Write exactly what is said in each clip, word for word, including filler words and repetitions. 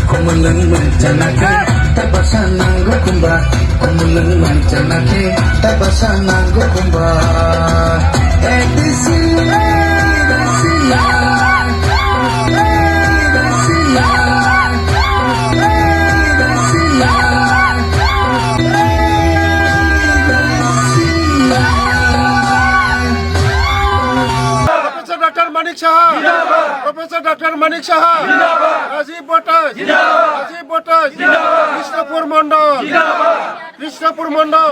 Kumulung manchana ke tabasa nango kumba. Kumulung manchana ke tabasa nango kumba. A D C, A D C, A D C, A D C. Professor Doctor Manik Saha! Professor Doctor Manik Saha! Rajiv Bhattacharyya! Rajiv Bhattacharyya! Krishnapur Mandal! Krishnapur Mandal!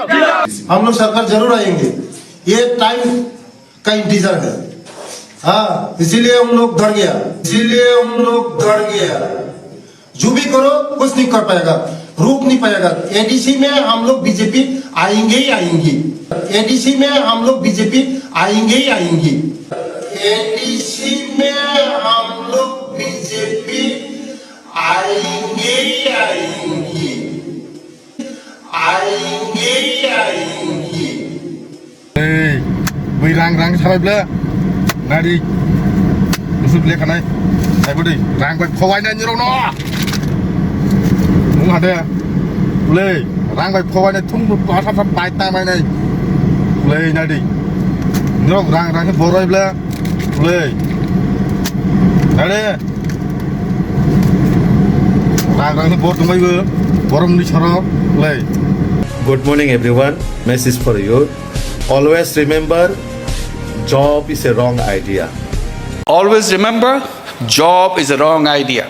हम लोग सरकार जरूर आएंगे, ये टाइम का इंतजार है। हाँ, इसीलिए हम लोग डर गया, इसीलिए हम लोग डर गया। जो भी करो, कुछ नहीं कर पाएगा, रोक नहीं पाएगा। एडीसी में हम लोग बीजेपी आएंगे ही आएंगे। एडीसी में हम लोग बीजेपी आएंगे ही आएंगे। एडीसी में हम लोग बीजेपी आएंगे ही आएंगे। आएंगे ही आएंगे। Ei, bui rang rang sabai ble. Nari. Usut le kanai. Ai budi rang bai phawai nai nirok no. Mung hade. Ule rang bai phawai nai thung pa sa sa bai ta mai nai. Ule nadi. Nirok rang rang borai ble. Ule. Nadi. Rang rang bor tong bai bo. Borom ni soro. Ule. Good morning everyone. Message for you. Always remember, job is a wrong idea. Always remember, job is a wrong idea.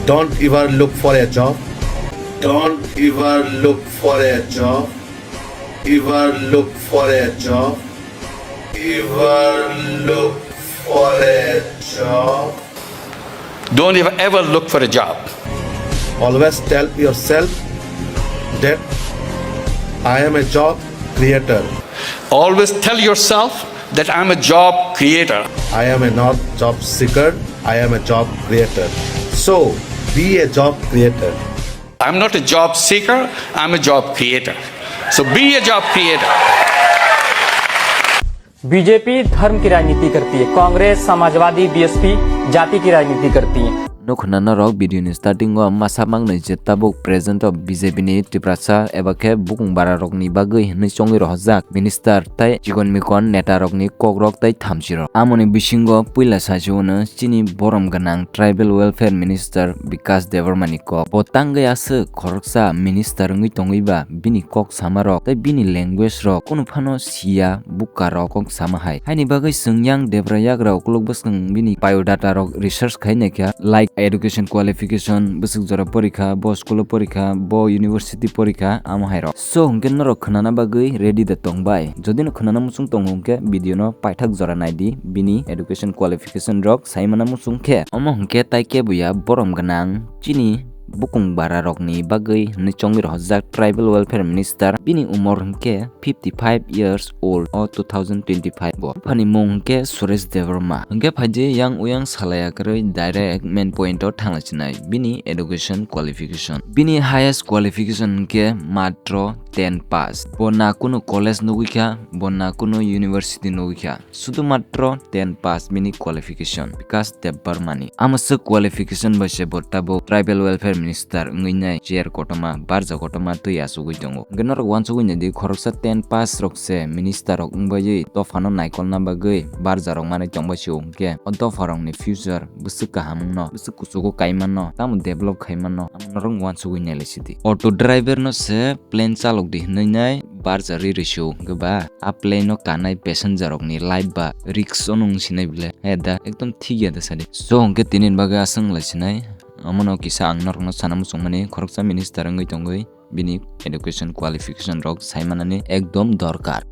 Don't ever look for a job. Don't ever look for a job. Ever look for a job. Ever look for a job. Don't ever, ever look for a job. Always tell yourself that I am a job creator. Always tell yourself that I'm a job creator. I am a not job seeker, I am a job creator. So, be a job creator. I'm not a job seeker, I'm a job creator. So, be a job creator. BJP धर्म की राजनीति करती है, कांग्रेस, समाजवादी, बीएसपी जाति की राजनीति करती है। Nukho na norok video ni starting o masa mangnai je tabuk present o B J P ni Tiprasa eba khe bukung bara rok ni bagwi hwnwi chongwi rohorjak minister tei chikon mikon neta rok ni kok rok tei thamchi rok. Amoni bisingo puila saichung no chini borom gwnang tribal welfare minister Bikas Debbarma ni kok. Bo tangwi aswk khoroksa minister wngwi tongwi ba bini kok sama rok tei bini language rok kunu phano siya buka rok kok sama hai. Haini bagwi chwng yang debra yagra ukuluk bwswng bini biodata rok research khai naikha, like education qualification, bwswk jora porikha, bo school o porikha, bo university porikha, amo hai rok. So hwnkhe norok khwnana bagwi ready da tong bai? Jodi no khwnana muchung tongo hwnkhe video no paithak jora naidi, bini education qualification rok saimana muchung khe. Omo hwnkhe tai kebo ya borom gwnang chini bukung bara rokni bagwi hwnwi chongwi rohorjak tribal welfare minister. Bini umor hwnkhe fifty five years old o two thousand twenty five bo. Buphani mung hwnkhe Suresh Debbarma. Hwnkhe phaidi yang uyang salaya kwrwi direct main point o thangla chinai bini education qualification. Bini highest qualification hwnkhe matro ten pass. Bo na kunu college nugwi kha, bo na kunu university nugwi kha. Sudu matro ten pass bini qualification, Bikas Debbarmani. Amo swk qualification bai se bo tabuk tribal welfare minister wngwi nai chair kotorma, barja kotorma twi achugwi tongo. Hwnkhe norok uansugwi naidi, khoroksa ten pass rok se minister rok wngbawi dophano naikolna bagwi barja rok manwi tongbai se, hwnkhe o dopha rokni future bwswk kaham wngno, bwswk kuchugo kai manno, tamo develop khai manno, amo norok uansugwi nai lai sidi. Auto driver no se plane chalok di hwnwi nai barja ri rwsio, hwnkhe ba a plane o kanai passenger rokni life ba risk o nung sinai bile. He da, ekdom thik ya da sadi. So hwnkhe tini bagwi aswk lai sinai. Omono kisa ang norokno sana muchungmani, khoroksa minister wngwi tongwi bini education qualification rok saimanani ekdom dorkar.